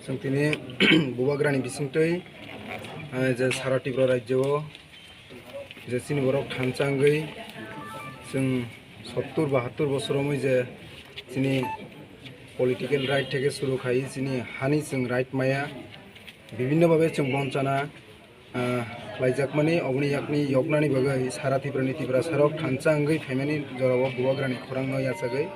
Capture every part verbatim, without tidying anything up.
Chwng tini Bubagrani bisingtwi, eh, je sara Tripura rajyo o je chini borok thansa wngwi chwng sottur bahattur bosor romwi je chini political right theke suru khai chini hani chwng right maya, bibhinno bhabe chwng bonchana, ah, khlaijakmani, oboni yakni yoknani bagwi sara Tripurani Tiprasarok thansa wngwi phaimani jorao Bubagrani khorangno yachagwi.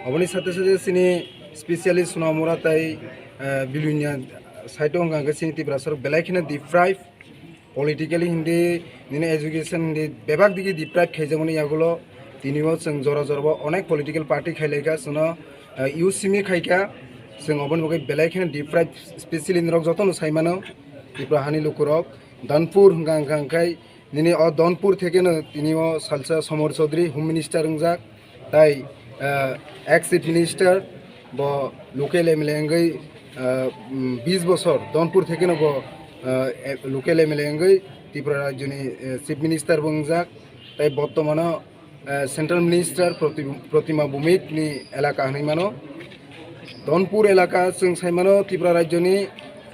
Oboni sate sate chini specially Sonamura tai, ah, Bilonia side o wngkha hwnkhe chini Tiprasarok belai kheno deprive, politically hindi, nini education hindi bebak digi deprive khaijakmani yagulo tinio chwng jora jorabo onek political party khailaikha, chwngno, ah, U C M khaikha, chwng oboni bagwi belai kheno deprive, specially norok jotono saimano. Tripura hani lukurok Donpur hwnkha hwnkha hwnkhe nini o Donpur thekeno tini o salsa Somor Chaudhary Home Minister wngjak, tai, ah, ex Chief Minister bo local M L A wngwi, ah, mm, bis bosor Donpur thekeno bo, ah, e-, local M L A wngwi Tripura rajyoni, eh, Chief Minister bo wngjak, tai bottomano eh, Central Minister Proti-, Protima Bhowmik ni elaka hinwi mano. Donpur elaka chwng sai mano Tripura rajyoni,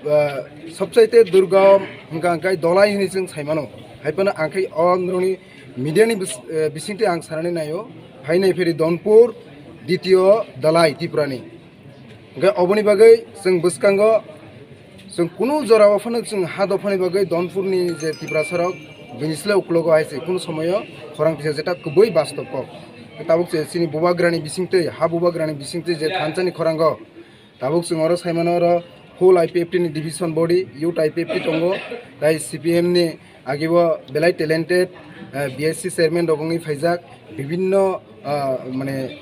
eh, sobsaite durgam hwnkha hwnkhe Dhalai hinwi chwng sai mano. Hai phano ang khe o norokni media ni bis-, eh, bisingtwi ang sanani naio. Hai nai pheri Donpur, ditio Dhalai Tripura ni. Hwnkhe oboni bagwi chwng bwskango chwng kunu jorao phano chwng ha dophani bagwi Donpurni je Tiprasarok bini sle uklogo hai se kunu somoyo khorang tisa jeta kwbwi bastob kok. Tabuk se chini Bubagrani bisingtwi, ha Bubagrani bisingtwi je thansani khorango tabuk chwng oro saimano oro whole I P F T ni division body, youth I P F T tongo, tai C P M ni Agi bo belai talented, eh, B S C chairman rok wngwi phaijak, bibinno, ah, mane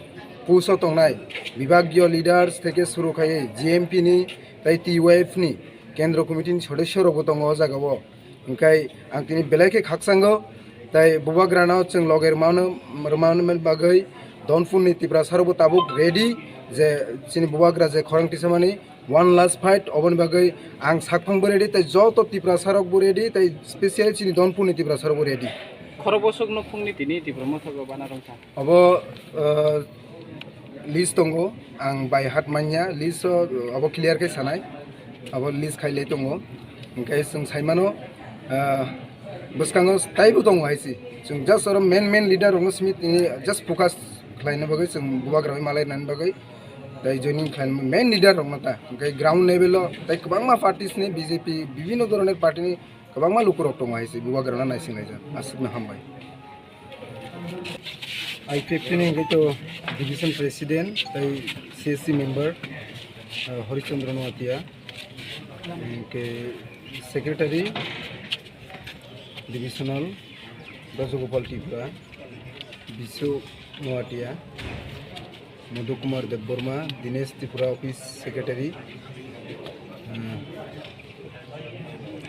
post o tongnai bibagyo leaders theke suru khaiwi G M P ni tai T Y F ni kendro committee ni sodosyo rok bo tongo o jaga o. Hwnkhe ang tini belai khe khakchango, tai Bubagrano chwng loge rwmano, rwmani bagwi Donpur ni Tiprasa rok bo tabuk ready je chini Bubagra je khorang tisamani, One last fight, oboni bagwi ang sakphang bo ready, tai joto Tiprasa rok bo ready, tai special chini Donpur ni Tiprasa rok bo ready. Khorok bosok no phungni tini Tipra Motha go bana rwngkha. Obo, uh, list tongo, ang by heart manya, list o, obo clear khe sanai, obo list khai le tongo, hwnkhe chwng sai mano, uh, bwskango taibo tongo hai se, chwng just oro main main leader rok no simi tini just focus khlaina bagwi, chwng Bubagra bai malai nani bagwi. Tai joining khlainani main leader rokno ta, hwnkhe ground level o tai kwbangma parties ni B J P, bibhinno dhoronor party ni kwbangma lukurok tongo hai se, Bubagrano naisinglaijak. Aswkno hambai. I P F T ni hwnkhe to division president tai C S C member, uh, Horichandra Noatia, hwnkhe secretary divisional Brajagopal Tripura, Bisu Noatia, Madhu Kumar Debbarma, Dinesh Tripura office secretary.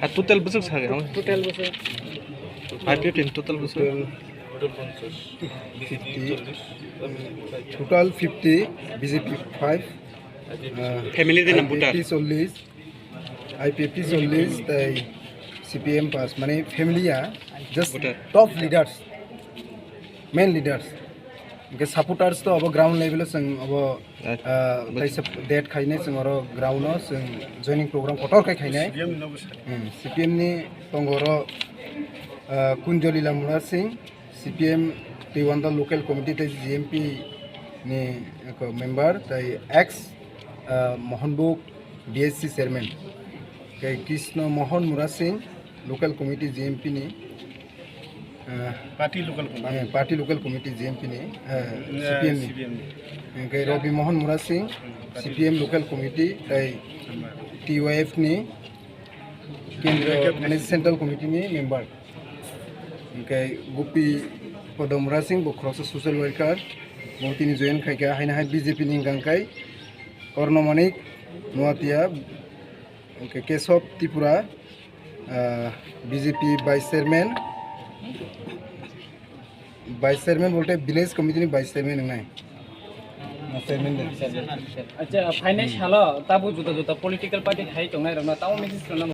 Ah, total bwswk sa khe? Total bwswk. I P F T ni total bwswk? Total fifty, total fifty, B J P five, ah, family din I P F T voter chollish, I P F T chollish, tai C P M pas, mane family ya, just voter. Top leaders, main leaders. Hwnkhe supporters to abo ground level o chwng abo, ah, ah, kaisa date khainai chwng oro ground o chwng joining program kotor khai khainai. Hmm, C P M ni tongo oro, ah, Kunjolila Murasing, C P M Twiwanda local committee tei G M P ni eko member tei ex, ah, Mohanbuk B S C chairman. Tei Krishna Mohan Murasing local committee G M P ni, ah, party local committee. Eh, party local committee G M P ni, eh, eh, C P M ni. C P M ni. Hwnkhe Rabi Mohan Murasing, hmm, C P M local committee tei T Y F ni kendro, mane central committee ni member. Hwnkhe Gopi Padam Murasing bo khoroksa social worker, bo tini join khaikha, haino hai B J P ni hwnkha hwnkhe Karna Manik Noatia, hwnkhe Kesab Tripura, ah, B J P vice chairman, vice chairman bolte village committee ni vice chairman wngnai. Chairman de. Acha, phainai salo tabo juda juda political party hai tongnai rokno tamo message rwna